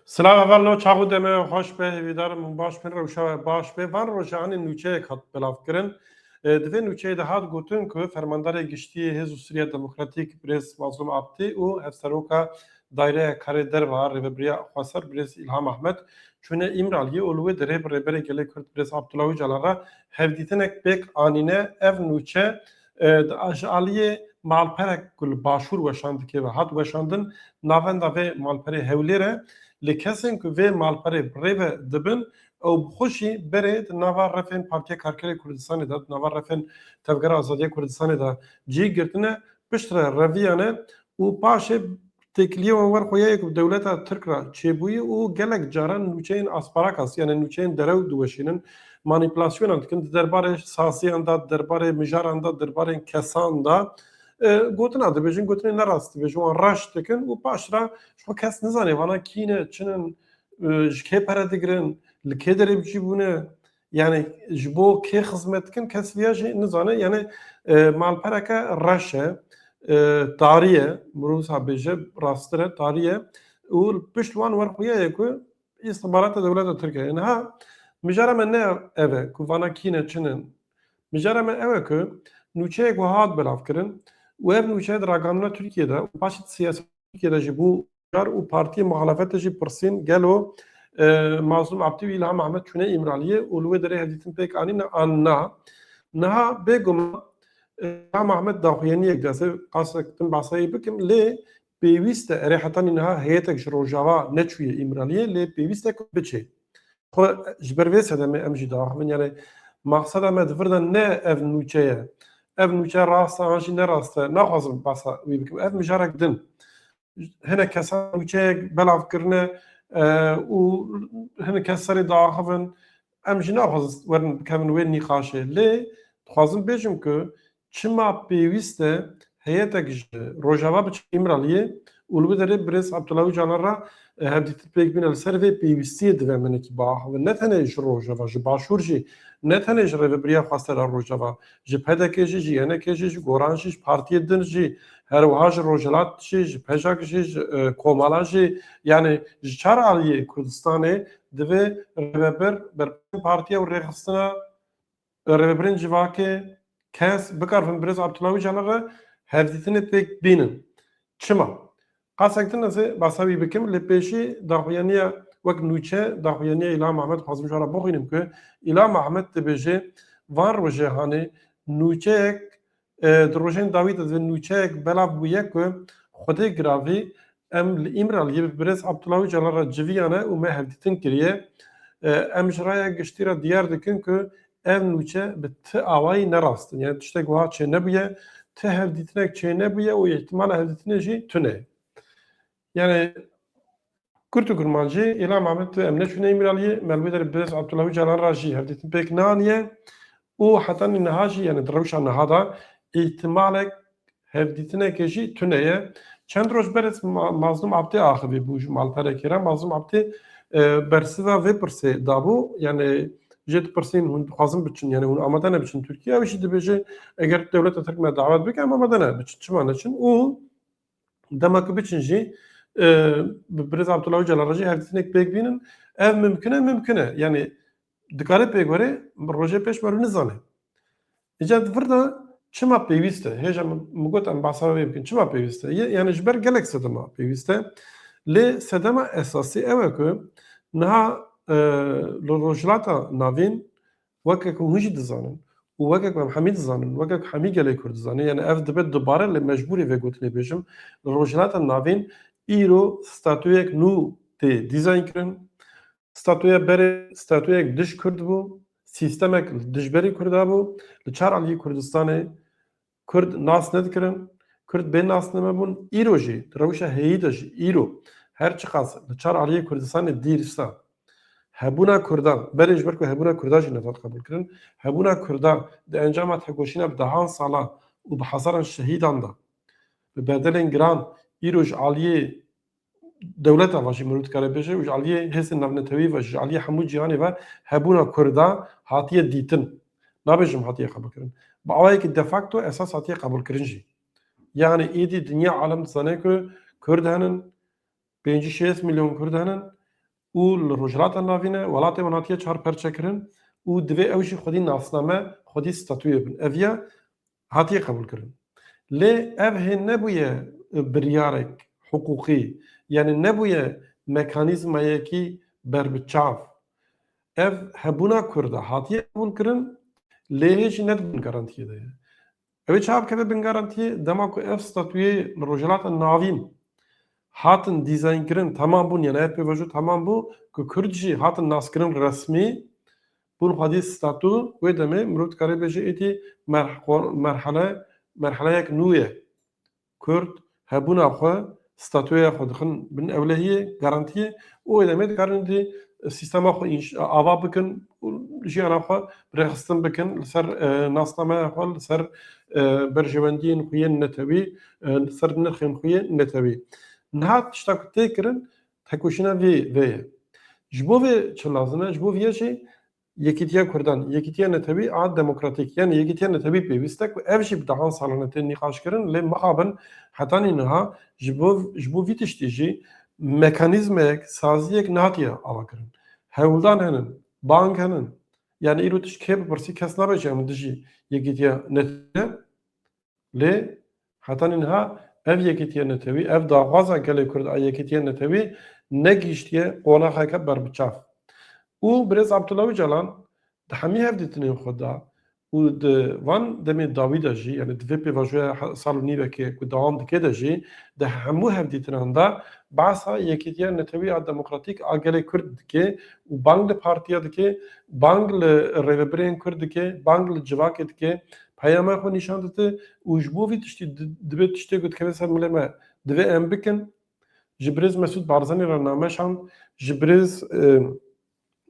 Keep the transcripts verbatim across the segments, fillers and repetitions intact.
Silav hevalno, çax û demê xweş be, hêvîdar im hûn baş bin, rewşa we baş be. Van rojanê nûçeyek hat belavkirin. E, di vê nûçeyê de hat gotin ku Fermandarê Giştî yê Hêz û Sûriya Demokratîk Birêz Mazlûm Abdî û Hevseroka Dayreya Karê Derve a Rêvebiriya Xweser Birêz Îlham Ahmed çûne Îmraliyê û li wê derê bi Rêberê Gelê Kurd Birêz Abdullah Ocalan re hevdîtinek pêk anîne. Ev nûçe, e, di, ji aliyê malperek ku li Başûr weşandikê ve hat weşandin, navenda vê malperê Hewlêr e. Lê kesên ku vê malperê bi rê ve dibin, ew bi xwe jî berê di nava refên Partiya Karkerê Kurdistanê de, di nava refên Tevgera Azadiya Kurdistanê de cî girtine, piştre reviyane û paşê têkiliyê wan wer xwe ye ku dewleta Tirk re çêbûyî û gelek caran nûçeyên asparagas, yani nûçeyên derew diweşînin, manîpulasyonan dikin di derbarê saziyan de, di derbarê mijaran de, di derbarê kesan de, e, gotina dibêjin, gotinên nerast dibêjin, wan reş dikin û paşra ji xwe kes nizane vana kî ne, çi ne, e, ji kê pere digirin, li kê derê bi cî bûne, yani ji bo kê xizmet dikin, kes viya jî nizane. Yani, e, malpereke reş e, e, tarî ye, mirov sa bêje, rasttir e, tarî ye û pişt wan wer xuya ye ku îstixbarata dewleta Tirk e. Niha mijara me ne ev e ku vana kî ne, çi ne. Mijara me ew e ku nûçeyek wiha hat belavkirin û ev nûçe di ragihandina Tirkiyê de û paşê di siyaseta Tirkiyê de jî bû car û partiyê muxalefetê jî pirsîn, gelo, e, Mazlûm Abdî û Îlham Ahmed çûne Îmraliyê û li wê derê hevdîtin pêk anîne an na? Niha bêguman, e, Îlham Ahmed daxuyaniyek, destê qasek din behsa wî bikim, lê pêwîst e, erê hetanî niha heyetek ji Rojava neçûye Îmraliyê, lê pêwîst e ku biçê. Xwe ji ber vê sedemê em jî diaxivin, yani maqseda me di vir de ne ev nûçe ye. Ev nûçe rast e an jî ne rast e, naxwazim behsa wî bikim. Ev mijarek din. Hinek kesan nûçeyek belav kirine, e, û hinek kes serê diaxivin. Em jî naxwazin werin bikevin wê nîqaşê. Lê dixwazim bêjim ku çima pêwîst e heyetek ji Rojava biçe Îmraliyê û li wê derê birêz Abdullah Ocalan re, e, hevdîtin pêk bîne. Li ser vê pêwîstiyê divê em hinekî biaxivin. Ne tenê ji Rojava, ji Başûr jî, ne tenê ji Rêvebiriya Xweser a Rojava, ji P D K jî, ji Y N K jî, ji Goran jî, ji partiyê din jî, her wiha ji Rojhilat jî, ji PJAK jî, ji, e, Komala jî, yani ji çar aliyê Kurdistanê divê rêvebir, berpirsên partiya û rêxistina, rêvebirên civakê, kes bikaribin birêz Abdullah Ocalan re hevdîtinê pêk bînin. Çima? Qasek din ez ê behsa wî bikim, lê pêşî daxuyaniya wek nûçe, daxuyaniya Îlham Ahmed dixwazim ji we re bixwînim ku Îlham Ahmed dibêje, van rojê hanê nûçeyek, e, di rojên dawî de divê nûçeyek belav bûye ku Xwedê giravî em li Îmraliyê bi birêz Abdullah Ocalan re civiyane û me hevdîtin kiriye. E, em ji raya giştî re diyar dikin ku ev nûçe bi ti awayî nerast in. Yani tiştek wiha çênebûye, ti hevdîtinek çênebûye û îhtimala hevdîtinê jî tune ye. Yani kurt û kurmancî, Îlham Ahmed divê em neçûne Îmraliyê, me li wê derê birêz Abdullah Ocalan re jî hevdîtin pêk neaniye û hetanî niha jî, yani di rewşa niha de îhtimalek hevdîtinekê jî tune ye. Çend roj berê Ma-, Mazlûm Abdî axivî bû ji malperekê re. Mazlûm Abdî, e, bersiva vê pirsê dabû. Yani jê dipirsîn, hûn dixwazin biçin, yani hûn amade ne biçin Tirkiye? Ew jî dibêje, eger dewleta Tirk me dawet bike, em amade ne biçin. Çima neçin? Û dema ku biçin jî, e, bi birêz Abdullah Ocalan re jî hevdîtinek pêk bînin. Ev mimkun e, mimkun e. Yani dikare pêk were, rojê pêş me nizane. Îcar di vir de çima pêwîst e? Hêja min, min got em behsa wê bikin. Çima pêwîst e? Ye-, yani ji ber gelek sedema pêwîst e. Lê sedema esasî ew e ku niha, e, li Rojhilata Navîn, weke ku hûn jî dizanin û weke ku em hemî dizanin, weke ku hemî gelê Kurd dizanin, yani ev dibe dubare, lê mecbûrî vê gotinê bêjim, li Rojhilata Navîn îro statuyek nû tê dîzayn kirin. Statuya berê statuyek dij Kurd bû, sîstemek li dijberî Kurda bû. Li çar aliyê Kurdistanê Kurd nas nedikirin, Kurd bê nasname bûn. Îro jî, di rewşa heyî de jî îro, her çiqas li çar aliyê Kurdistanê dîsa hebûna Kurdan, berê ji ber ku hebûna Kurda jî nehat qebûlkirin, hebûna Kurda di encama tekoşîna bi dehan sala û bi hezaran şehîdan de, bi bedelên giran îro ji aliyê dewleta ve jî mirov dikare bêje û ji aliyê hêzên navnetewî ve, ji aliyê hemû cîhanê ve hebûna Kurda hatiye dîtin. Nabêjim hatiye qebûlkirin. Bi awayekî de facto esas hatiye qebûlkirin jî. Yani êdî dinya alem dizane ku Kurd henin, pêncî şêst milyon Kurd henin, û li Rojhilata Navîn e, welatê wan hatiye çar perçe kirin û divê ew jî xwedî nasname, xwedî statûyê bin. Ev ya hatiye qebûl kirin. Lê ev hê nebûye biryarek hiqûqî, yanî nebûye mekanîzmayekî berbiçav. Ev hebûna Kurda hatiye qebûl kirin, lê hê jî ne di bin garantiyê de ye. Ew ê çawa bikeve bin garantiyê? Dema ku ev statûyê li Rojhilata Navîn hatin dîzaynkirin, temam bûn, yanî ev pêvajo temam bû, ku Kurd jî hatin naskirin resmî, bûn xwedî statû, wê demê mirov dikare bêje êdî merh-, merhele, merheleyek nû ye. Kurd hebûna xwe, statûya xwe dixin bin ewlehiyê, garantiyê û wê demê dikarin êdî sîstema xwe înş-, ava bikin û jiyana xwe rêxistin bikin li ser, e, nasnameya xwe, li ser, e, berjewendiyên xwe yên netewî, e, li ser nirxên xwe yên netewî. Niha tişta ku tê kirin, tekoşîna vê, vê ye. Ji bo vê çi lazim e? Ji bo vê jî Yekîtiya Kurdan, yekîtiya netewî a demokratîk, yanî yekîtiya netewî pêwîst e ku ev jî bi dehan salan e tê nîqaşkirin, lê mixabin hetanî niha ji bo, ji bo vî tiştî jî mekanîzmeyek, saziyek nehatiye avakirin. Hewldan henin, bang henin. Yanî îro tişt kê bipirsî kes nabe jî em dijî yekîtiya netewî ne. Lê hetanî niha ev yekîtiya netewî, ev daxwaza gelê Kurd a yekîtiya netewî negihiştiye qonaxeke berbiçav. Û birêz Abdullah Ocalan di hemî hevdîtinên xwe de û di van demê dawî de jî, yanî di vê pêvajoya he-, sal û nîvekê ku dewam dike de jî, di hemû hevdîtinan de behsa yekîtiya netewî a demokratîk a gelê Kurd dike û bang li partiya dike, bang li rêvebirên Kurd dike, bang li civakê dike, peyama xwe nîşan dide û ji bo vî tiştî di-, divê tiştê ku dikeve ser milê me, divê em bikin. Ji birêz Mesûd Barzanî re name şand, ji birêz, e,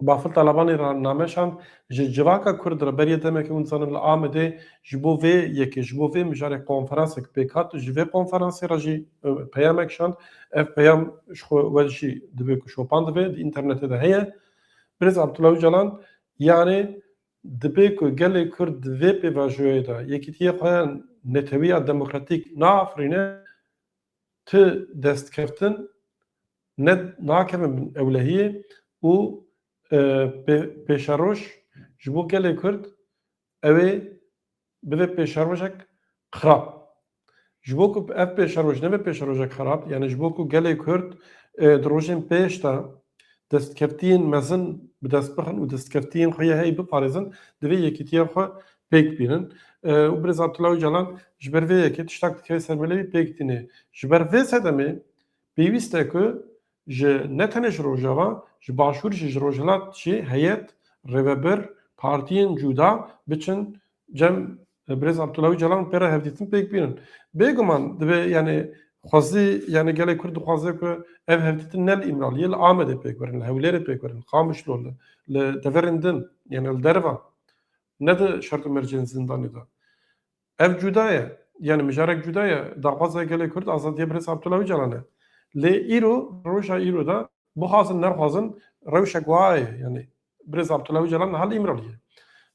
Bafil Talabanî re name şand, ji civaka Kurd re beriya demekê hûn dizanin li Amedê ji bo vê yekê, ji bo vê mijarê konferansek pêk hat, ji vê konferansê re jî, e, peyamek şand. Ev peyam ji xwe we jî divê ku şopan dibe, di înternetê de heye. Birêz Abdullah Ocalan, yanî dibe ku gelê Kurd di vê pêvajoyê de yekîtiyê xwe netewî ya demokratîk naafirîne, ti destkeftin ne, nakevin bin ewlehiyê û, e, pê-, pêşeroj ji bo gelê Kurd ew ê bibe pêşerojek xirab. Ji bo ku ev pêşeroj nebe pêşerojek xirab, yanî ji bo ku gelê Kurd, e, di rojên pêş de destkeftiyên mezin bi dest bixin û destkeftiyên xwe yê heyî biparêzin, divê yekîtiya xwe pêk bînin. E, û birêz Abdullah Ocalan ji ber vê yekê tiştak dikeve ser milê wî pêk tîne. Ji ber vê sedemê pêwîst e ku ji, ne tenê ji Rojava, ji Başûr jî, ji Rojhilat jî heyet, rêvebir, partiyên cuda biçin cem, e, birêz Abdullah Ocalan pê re hevdîtin pêk bînin. Bêguman divê, yanî xwezî, yanî gelê Kurd dixwaze ku ev hevdîtin ne li Îmraliyê, li Amedê pêk werin, li Hewlêrê pêk werin, li Qamişlo, li, li deverên din, yanî li derve, ne di şert û mercên zindanê de. Ev cuda ye. Yanî mijarek cuda ye. Daxwaza gelê Kurd azadiya birêz Abdullah Ocalan e. Lê îro, roja îro de bixwazin nexwazin rewşek wiha ye. Yanî birêz Abdullah Ocalan niha li Îmraliyê ye.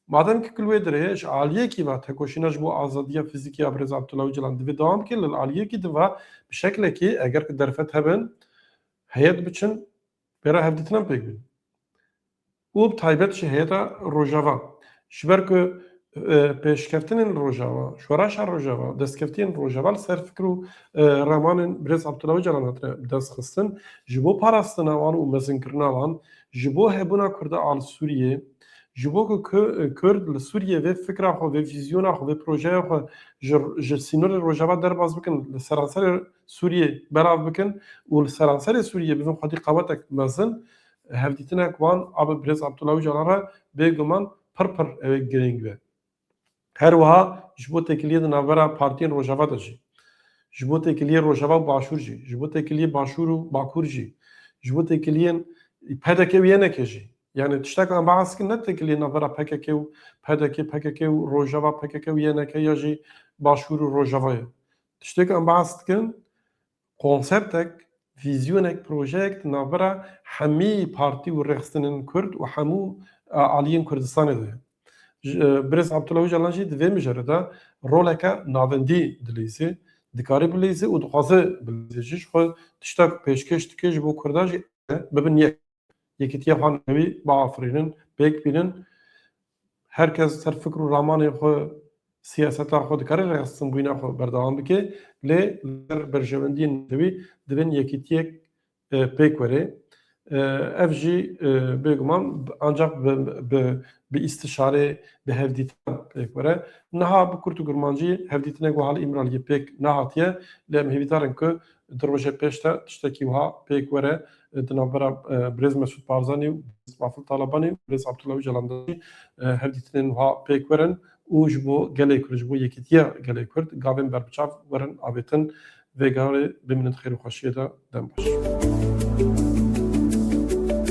Madem ki kul wê dirê ye, ji aliyekî ve tekoşîna ji bo azadiya fizîkî ya birêz Abdullah Ocalan divê dewam ke, li aliyekî din ve bi şeklekî eger ki derfet hebin, heyet biçin, pê re hevdîtinan pêk bînin. Û bi taybet ji heyeta Rojava. Ji ber ku, e, pêşkeftinên Rojava, şoreşa Rojava, destkeftiyên Rojava li ser fikir û, e, ramanên birêz Abdullah Ocalan hatine bi dest xistin. Ji bo parastina wan û mezinkirina wan, ji bo hebûna Kurda a li Sûriyê, ji bo ku Ku-, Kurd li Sûriyê vê fikra xwe, vê vîzyona xwe, vê projeya xwe ji, ji sînorê Rojava derbas bikin, li seranserê Sûriyê belav bikin û li seranserê Sûriyê bibin xwedî qewetek mezin, hevdîtinek wan a bi birêz Abdullah Ocalan re bêguman pir pir ew ê girîng be. Her wiha ji bo têkiliyê di navbera partiyên Rojava de jî, ji bo têkiliyê Rojava û Başûr jî, ji bo têkiliyê Başûr û Bakur jî, ji bo têkiliyên P D K û Y N K jî. Yanî tiştek em behs dikin ne têkiliyê navbera P K K û P D K, P K K û Rojava, P K K û Y N K ya jî Başûr û Rojava ye. Tiştek em behs dikin, konseptek, vîzyonek, projeyek di navbera hemî partî û rêxistinên Kurd û hemû, e, aliyên Kurdistanê de ye. Ji, e, birêz Abdullah Ocalan jî di vê mijarê de roleke navendî dileyîze, dikare bileyîze û dixwaze bileyîze jî, ji xwe tiştek pêşkêş dike ji bo Kurda jî bibin yek. Yekîtiya xwe netewî biafirînin, pêk bînin. Her kes ser fikr û ramanê xwe, siyaseta xwe dikare rêxistinbûna xwe berdewam bike, lê li ser berjewendiyên netewî divên yekîtiyek e, pêk were. E, ev jî e, bêguman ancak bi, bi, bi îstişarê, bi hevdîtin pêk were. Niha bi kurt û kurmancî hevdîtinek wiha li Îmraliyê pêk nehatiye, lê em hêvîdar in ku di rojê pêş de tiştekî wiha pêk were, e, di navbera e, birêz Mesûd Barzanî û birêz Bafil Talabanî û birêz Abdullah Ocalan de jî e, hevdîtinên wiha pêk werin û ji bo gelê Kurd, ji bo yekîtiya gelê Kurd gavên berbiçav werin avêtin. Vê garê bimînin di xêr û xweşiyê de, dem baş.